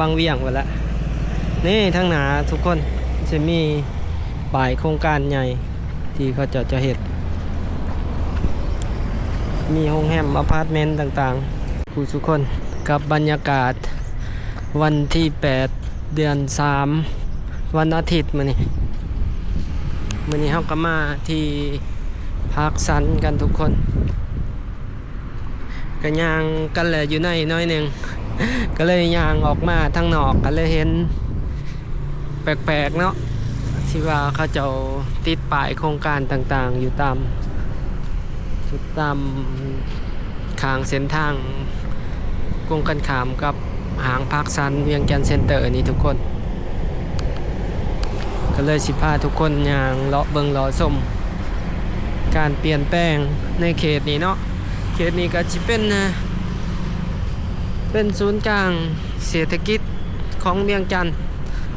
ວັງວຽງພຸ້ນແຫຼະ. ນີ້ທາງໜ້າທຸກຄົນ ຊິມີປ້າຍໂຄງການໃຫຍ່ທີ່ເຂົາເຈົ້າຈະເຮັດ ມີໂຮງແຮມ ອາພາດເມັນຕ່າງໆ ຜູ້ສູ່ຄົນ. ກັບບັນຍາກາດວັນທີແປດ ເດືອນສາມ ວັນອາທິດມື້ນີ້. ມື້ນີ້ເຮົາກໍມາທີ່ພາກຊັນກັນທຸກຄົນ. ກະຍ່າງກັນແຫຼະ ຢູ່ໃນໜ້ອຍໜຶ່ງ ກະເລີຍຍ່າງອອກມາທາງນອກ ກະເລີຍເຫັນແປກໆເນາະ ທີ່ວ່າເຂົາເຈົ້າຕິດປ້າຍໂຄງການຕ່າງໆ ຢູ່ຕາມ ຢູ່ຕາມຂ້າງເສັ້ນທາງກົງກັນຂ້າມກັບຫ້າງພາກຊັນວຽງຈັນເຊັນເຕີນີ້ທຸກຄົນ. ກໍເລີຍຊິພາທຸກຄົນຍ່າງເລາະເບິ່ງເລາະຊົມການປ່ຽນແປງໃນເຂດນີ້ເນາະ. ເຂດນີ້ກໍຊິເປັນ ເປັນສູນກາງເສດຖະກິດຂອງວຽງຈັນ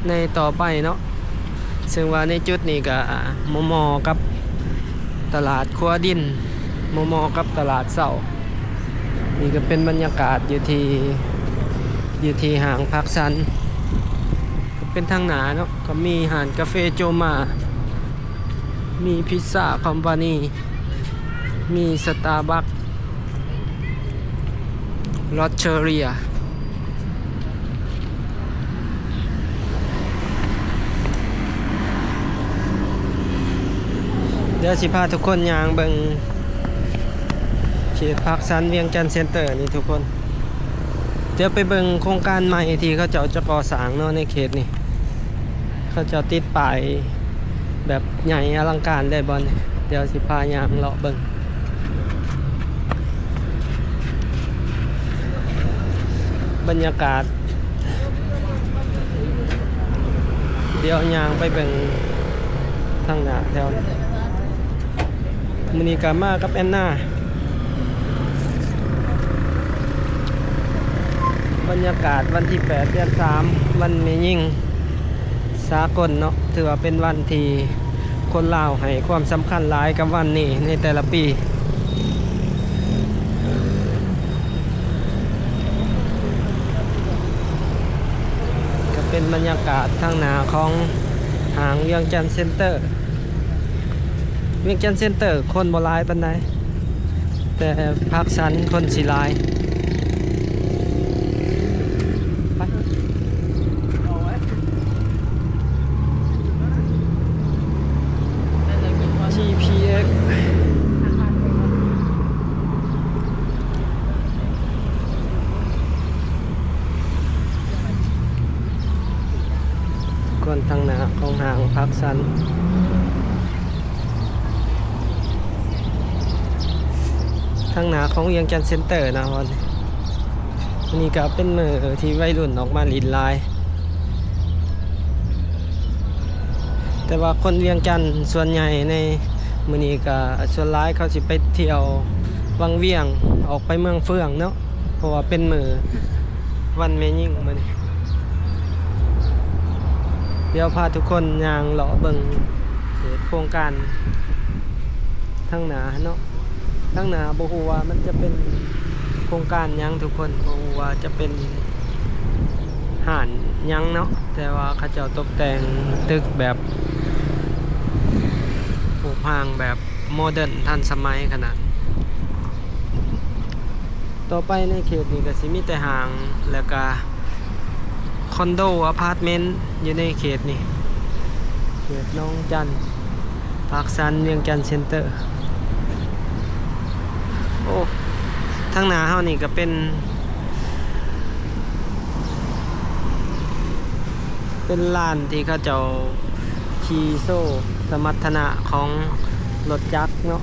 ໃນຕໍ່ໄປເນາະ, ເຊິ່ງວ່າໃນຈຸດນີ້ກໍໝໍ່ໆກັບຕະຫຼາດຂົວດິນ, ໝໍ່ໆກັບຕະຫຼາດເຊົ້າ. ນີ້ກໍເປັນບັນຍາກາດຢູ່ທີ່ ຢູ່ທີ່ຫ້າງພາກຊັນ ເປັນທາງໜ້າເນາະ, ກໍມີຮ້ານກາເຟໂຈມາ, ມີພິດຊາຄອມພານີ, ມີສະຕາບັກ, ລອດເຊີເຣຍ. ດຽວຊິພາທຸກຄົນຍ່າງເບິ່ງເຂດພາກຊັນວຽງຈັນເຊັນເຕີນີ້ທຸກຄົນ. ດຽວໄປເບິ່ງໂຄງການໃໝ່ທີ່ເຂົາເຈົ້າຈະກໍ່ສ້າງເນາະໃນເຂດນີ້. ເຂົາເຈົ້າຕິດປ້າຍແບບໃຫຍ່ອະລັງການເລີຍບ່ອນນີ້. ດຽວຊິພາຍ່າງເລາະເບິ່ງບັນຍາກາດ. ດຽວຍ່າງໄປເບິ່ງທາງໜ້າແຖວນີ້. ມື້ນີ້ກໍມາກັບແອນນາ. ບັນຍາກາດວັນທີແປດ ເດືອນສາມ ວັນແມ່ຍິງສາກົນເນາະ, ຖືວ່າເປັນວັນທີ່ຄົນລາວໃຫ້ຄວາມສຳຄັນຫຼາຍກັບວັນນີ້ໃນແຕ່ລະປີ. ກໍເປັນບັນຍາກາດທາງໜ້າຂອງຫ້າງວຽງຈັນເຊັນເຕີ. ວຽງຈັນເຊັນເຕີຄົນບໍ່ຫຼາຍປານໃດ, ແຕ່ພາກຊັນຄົນຊິຫຼາຍ. ໄປ ຈີພີເອັກ ກ່ອນທາງໜ້າຂອງຫ້າງພາກຊັນ, ທາງໜ້າຂອງວຽງຈັນເຊັນເຕີນະ. ວັນນີ້ກໍເປັນມື້ທີ່ໄວລຸ້ນອອກມາຫຼິ້ນຫຼາຍ, ແຕ່ວ່າຄົນວຽງຈັນສ່ວນໃຫຍ່ໃນມື້ນີ້ກໍສ່ວນຫຼາຍເຂົາຊິໄປທ່ຽວວັງວຽງ, ອອກໄປເມືອງເຟືອງເນາະ. ເພາະວ່າເປັນມື້ວັນແມ່ຍິງມື້ນີ້. ດຽວພາທຸກຄົນຍ່າງເລາະເບິ່ງເຂດໂຄງການທາງໜ້າເນາະ. ທາງໜ້າບໍ່ຮູ້ວ່າມັນຈະເປັນໂຄງການຫຍັງທຸກຄົນ, ບໍ່ຮູ້ວ່າຈະເປັນຮ້ານຫຍັງເນາະ, ແຕ່ວ່າເຂົາເຈົ້າຕົກແຕ່ງຕຶກແບບຮູບຮ່າງແບບ ໂມເດີນທັນສະໄໝຂະໜາດ. ຕໍ່ໄປໃນເຂດນີ້ກໍຊິມີແຕ່ຫ້າງ ແລ້ວກະຄອນໂດ ອາພາດເມັນຢູ່ໃນເຂດນີ້, ເຂດໜອງຈັນ, ປາກຊັນ, ວຽງຈັນເຊັນເຕີ. ໂອ້ ທາງໜ້າເຮົານີ້ກໍເປັນ ເປັນລານທີ່ເຂົາເຈົ້າຂີ່ໂຊສະມັດຖະນະຂອງລົດຈັກເນາະ,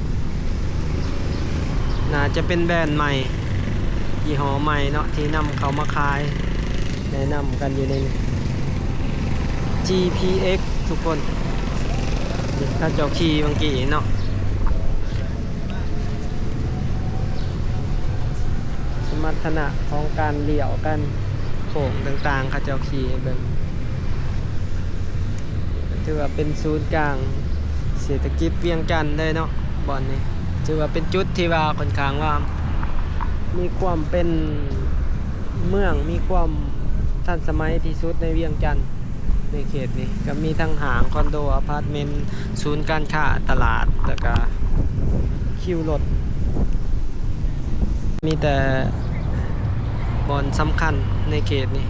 ໜ້າຈະເປັນແບຣນໃໝ່, ຍີ່ຫໍ້ໃໝ່ເນາະ ທີ່ນຳເຂົ້າມາຂາຍ, ແນະນຳກັນຢູ່ໃນນີ້ ຈີພີເອັກ ທຸກຄົນ, ເຂົາເຈົ້າຂີ່ເມື່ອກີ້ເນາະ. ສະມັດຖະນະຂອງການລ້ຽວ ການໂຄ້ງຕ່າງໆ ເຂົາເຈົ້າຂີ່ໃຫ້ເບິ່ງ. ຖືວ່າເປັນສູນກາງເສດຖະກິດວຽງຈັນເລີຍເນາະ, ບ່ອນນີ້ຖືວ່າເປັນຈຸດທີ່ວ່າຂ້ອນຂ້າງວ່າມີຄວາມເປັນເມືອງ, ມີຄວາມ ທັນສະໄໝທີ່ສຸດໃນວຽງຈັນ. ໃນເຂດນີ້ກໍມີທັງຫ້າງ, ຄອນໂດ, ອາພາດເມັນ, ສູນການຄ້າ, ຕະຫຼາດ ແລ້ວກໍຄິວລົດ. ມີແຕ່ບ່ອນສຳຄັນໃນເຂດນີ້,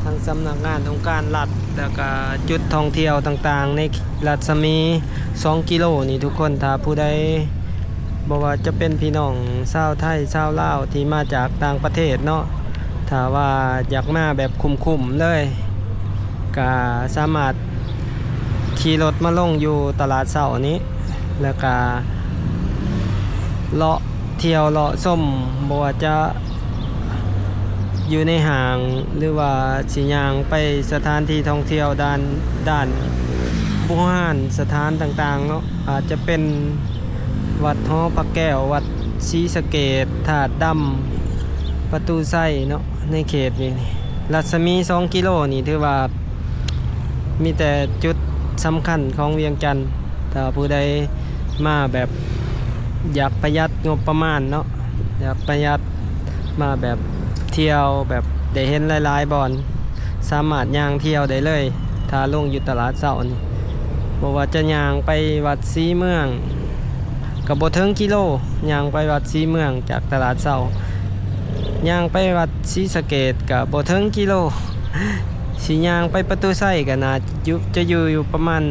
ທັງສຳນັກງານອົງການລັດ ແລ້ວກະຈຸດທ່ອງທ່ຽວຕ່າງໆ ໃນລັດສະໝີສອງກິໂລນີ້ທຸກຄົນ. ຖ້າຜູ້ໃດ ບໍ່ວ່າຈະເປັນພີ່ນ້ອງຊາວໄທ, ຊາວລາວທີ່ມາຈາກຕ່າງປະເທດເນາະ, ຖ້າວ່າຢາກມາແບບຄຸ້ມໆເລີຍ ກະສາມາດຂີ່ລົດມາລົງຢູ່ຕະຫຼາດເຊົ້ານີ້ ແລ້ວກະເລາະທ່ຽວເລາະຊົມ, ບໍ່ວ່າຈະຢູ່ໃນຫ້າງ ຫຼືວ່າຊິຍ່າງໄປສະຖານທີ່ທ່ອງທ່ຽວດ້ານ, ດ້ານບູຮານສະຖານຕ່າງໆເນາະ, ອາດຈະເປັນວັດຫໍພະແກ້ວ, ວັດສີສະເກດ, ທາດດຳ, ປະຕູໄຊເນາະ. ໃນເຂດນີ້ ລັດສະໝີສອງກິໂລນີ້ ຖືວ່າມີແຕ່ຈຸດສຳຄັນຂອງວຽງຈັນ. ຖ້າຜູ້ໃດມາແບບຢາກປະຢັດງົບປະມານເນາະ, ຢາກປະຢັດ ມາແບບທ່ຽວແບບໄດ້ເຫັນຫຼາຍໆບ່ອນ, ສາມາດຍ່າງທ່ຽວໄດ້ເລີຍ. ຖ້າລົງຢູ່ຕະຫຼາດເຊົ້ານີ້ ບໍ່ວ່າຈະຍ່າງໄປວັດສີເມືອງ ກໍບໍ່ເຖິງກິໂລ, ຍ່າງໄປວັດສີເມືອງຈາກຕະຫຼາດເຊົ້າ, ຍ່າງໄປວັດສີສະເກດກໍບໍ່ເຖິງກິໂລ, ຊິຍ່າງໄປປະຕູໄຊກໍໜ້າຈະຢູ່, ຈະຢູ່, ຢູ່ປະມານ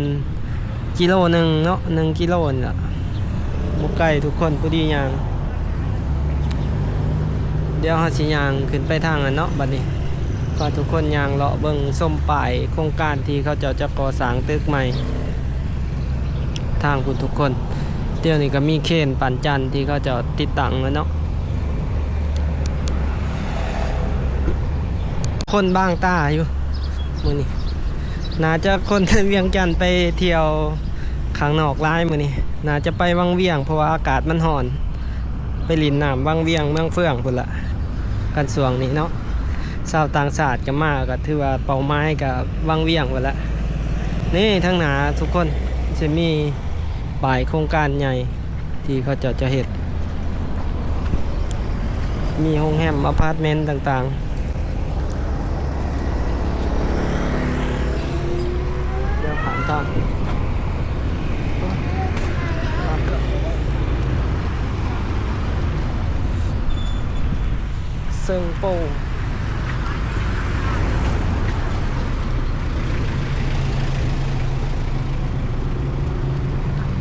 ກິໂລໜຶ່ງເນາະ, ໜຶ່ງກິໂລນີ້ລະ, ບໍ່ໄກທຸກຄົນ, ພໍດີຍ່າງ. ດຽວເຮົາຊິຍ່າງຂຶ້ນໄປທາງນັ້ນເນາະ, ບັດນີ້ພາທຸກຄົນຍ່າງເລາະເບິ່ງຊົມປ້າຍໂຄງການທີ່ເຂົາເຈົ້າຈະກໍ່ສ້າງຕຶກໃໝ່. ທາງພຸ້ນທຸກຄົນ, ດຽວນີ້ກໍມີເຄນປັ້ນຈັນທີ່ເຂົາເຈົ້າຕິດຕັ້ງແລ້ວເນາະ. ຄົນບາງຕາຢູ່ມື້ນີ້, ໜ້າຈະຄົນວຽງຈັນໄປທ່ຽວຂ້າງນອກຫຼາຍມື້ນີ້, ໜ້າຈະໄປວັງວຽງ ເພາະວ່າອາກາດມັນຮ້ອນ, ໄປຫຼິ້ນນ້ຳວັງວຽງເມືອງເຟືອງພຸ້ນລະ. ກັນຊ່ວງນີ້ເນາະ ຊາວຕ່າງຊາດກໍມາ, ກໍຖືວ່າເປົ້າໝາຍກໍວັງວຽງພຸ້ນລະ. ນີ້ທາງໜ້າທຸກຄົນ ຊິມີປ້າຍໂຄງການໃຫຍ່ທີ່ເຂົາເຈົ້າຈະເຮັດ, ມີໂຮງແຮມ, ອາພາດເມັນຕ່າງໆ. ດຽວຂ້າມທາງ. ເຊິ່ງໂປ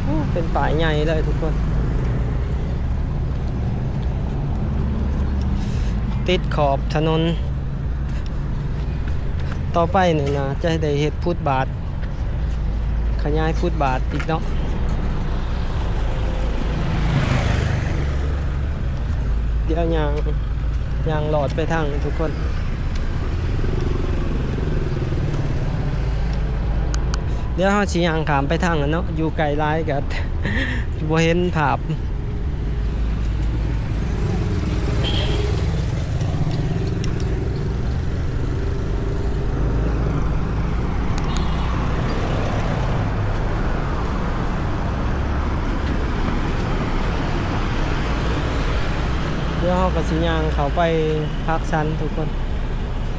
ໂອ້ ເປັນປ້າຍໃຫຍ່ເລີຍທຸກຄົນ, ຕິດຂອບຖະໜົນ. ຕໍ່ໄປນີ້ນາຈະໄດ້ເຮັດຟຸດບາດ, ຂະຫຍາຍຟຸດບາດອີກເນາະ. ດຽວຍ່າງ, ຍ່າງລອດໄປທາງນີ້ທຸກຄົນ. ດຽວເຮົາຊິຍ່າງຂ້າມໄປທາງນັ້ນເນາະ, ຢູ່ໄກຫຼາຍກໍບໍ່ເຫັນພາບ. ດຽວເຮົາກໍຊິຍ່າງເຂົ້າໄປພາກຊັນທຸກຄົນ,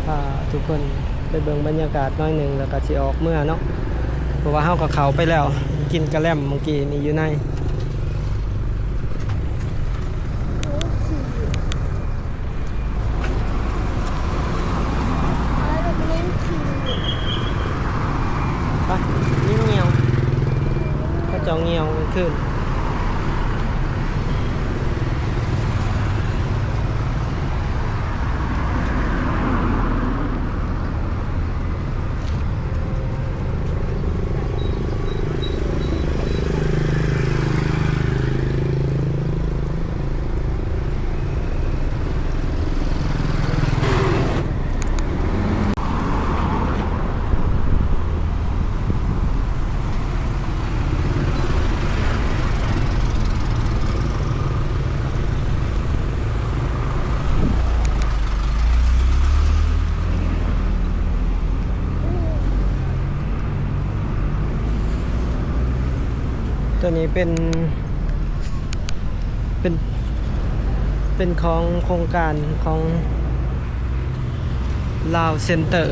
ພາທຸກຄົນໄປເບິ່ງບັນຍາກາດໜ້ອຍໜຶ່ງ ແລ້ວກໍຊິອອກເມືອເນາະ, ເພາະວ່າເຮົາກໍເຂົ້າໄປແລ້ວ, ກິນກະແລັມມື້ກີ້ນີ້ຢູ່ໃນ. ໄປ ຍິງງຽວ ເຂົາເຈົ້າງຽວກາງຄືນ. ຕົວນີ້ເປັນ ເປັນ ເປັນຂອງໂຄງການຂອງ ລາວເຊັນເຕີ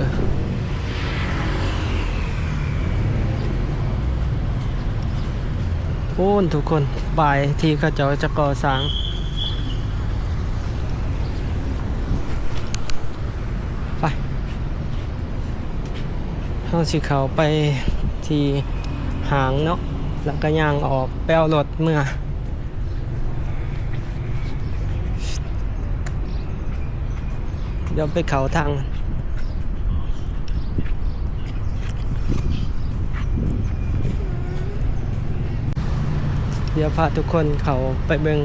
ພຸ້ນທຸກຄົນ ບາຍທີ່ເຂົາເຈົ້າຈະກໍ່ສ້າງ. ໄປ ເຮົາຊິເຂົ້າໄປທີ່ຫ້າງເນາະ ແລ້ວກໍຍ່າງອອກໄປເອົາລົດເມືອ. ດຽວໄປເຂົ້າທາງ ດຽວພາທຸກຄົນເຂົ້າໄປເບິ່ງ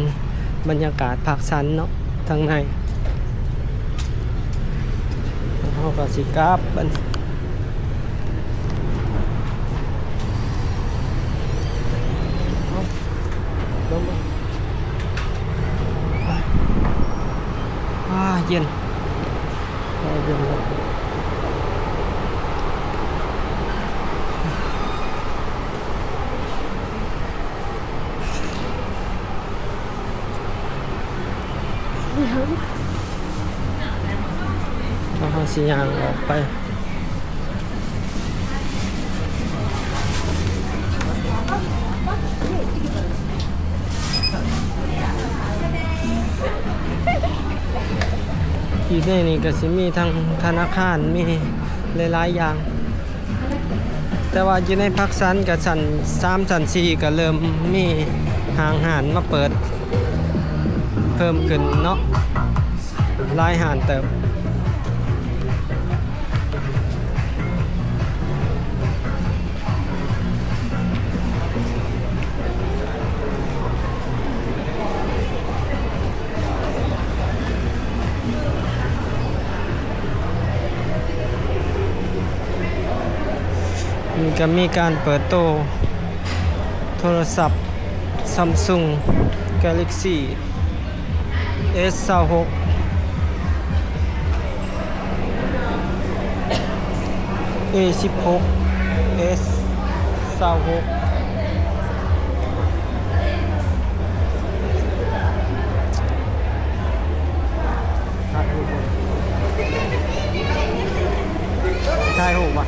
ບັນຍາກາດພາກສັນເນາະ ທາງໃນ. ເຮົາກໍຊິກັບບັດນີ້. ອາ ເຢັນ ອາ ເຢັນ. ແລ້ວເຮົາຊິຍ່າງອອກໄປ ຢູ່ໃນນີ້ກໍຊິມີທັງທະນາຄານ ມີຫຼາຍໆຢ່າງ. ແຕ່ວ່າຢູ່ໃນພາກສັນກະຊັ້ນສາມ ຊັ້ນສີ່ກະເລີ່ມມີຫ້າງຮ້ານມາເປີດເພີ່ມຂຶ້ນເນາະ ຫຼາຍຮ້ານເຕີບ. ນີ້ກະມີການເປີດໂຕໂທລະສັບ Samsung Galaxy S ຊາວຫົກ A ສິບຫົກ S ຊາວຫົກ. ຖ່າຍຮູບວະ.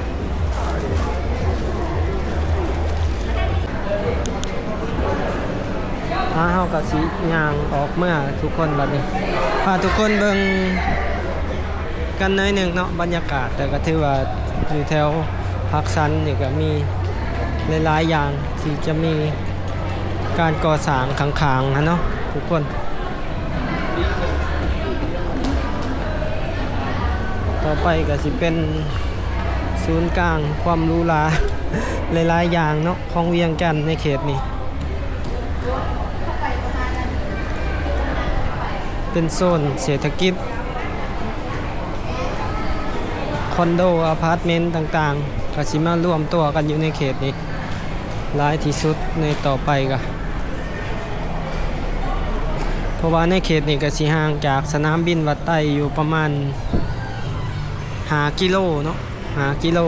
ອ່າ ເຮົາກໍຊິຍ່າງອອກເມືອທຸກຄົນບັດນີ້ ພາທຸກຄົນເບິ່ງກັນໜ້ອຍໜຶ່ງເນາະ ບັນຍາກາດ. ແຕ່ກໍຖືວ່າຢູ່ແຖວພາກສັນນີ້ກໍມີຫຼາຍໆຢ່າງທີ່ຈະມີການກໍ່ສ້າງຂ້າງໆຫັ້ນເນາະທຸກຄົນ. ຕໍ່ໄປກໍຊິເປັນສູນກາງຄວາມຫຼູຫຼາຫຼາຍໆຢ່າງເນາະ ຂອງວຽງຈັນໃນເຂດນີ້ ເປັນໂຊນເສດຖະກິດ ຄອນໂດ ອາພາດເມັນຕ່າງໆ ກໍຊິມາລວມຕົວກັນຢູ່ໃນເຂດນີ້ຫຼາຍທີ່ສຸດໃນຕໍ່ໄປກະ ເພາະວ່າໃນເຂດນີ້ກະຊິຫ່າງຈາກສະໜາມບິນວັດໄຕຢູ່ປະມານຫ້າກິໂລເນາະ ຫ້າກິໂລ.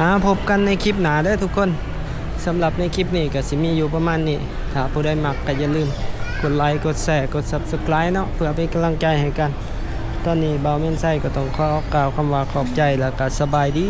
ອ່າ ພົບກັນໃນຄລິບໜ້າເດີທຸກຄົນ. ສຳລັບໃນຄລິບນີ້ກໍຊິມີຢູ່ປະມານນີ້. ຖ້າຜູ້ໃດມັກກໍຢ່າລືມກົດໄລ, ກົດແຊ, ກົດ Subscribe ເນາະ ເພື່ອເປັນກຳລັງໃຈໃຫ້ກັນ. ຕອນນີ້ບ່າວແມ່ນໄຊກໍຕ້ອງຂໍກ່າວຄຳວ່າຂອບໃຈ ແລ້ວກໍສະບາຍດີ.